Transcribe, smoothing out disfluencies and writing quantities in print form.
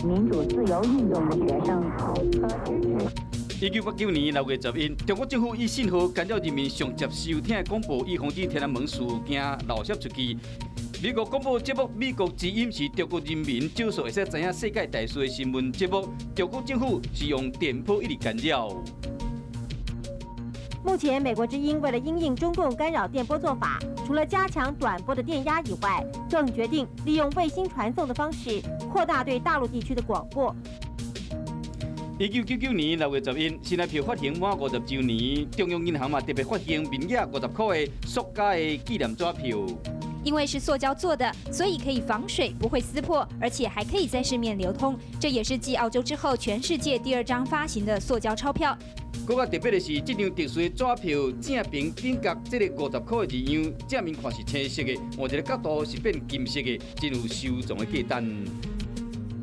民主自由運動的學生和支持。1989年6月11，中國政府以信號干擾人民上接收聽的廣播，以防止天安門事件漏洩出去。美國廣播節目《美國之音》是中國人民少數會使知影世界大事的新聞節目。中國政府是用電波一直干擾。目前，美國之音為了因應中共干擾電波做法，除了加強短波的電壓以外，更決定利用衛星傳送的方式，擴大對大陸地區的廣播。1999年6月11，新台票發行滿50週年，中央銀行嘛特別發行面額50塊的塑膠的紀念紙票。因為是塑膠做的，所以可以防水，不會撕破，而且還可以在市面流通。這也是繼澳洲之後，全世界第二張發行的塑膠鈔票。閣較特別的是，這張特殊的紙票正面頂角這个50塊的字樣，正面看是青色的，換一个角度是變金色的，真有收藏的價值。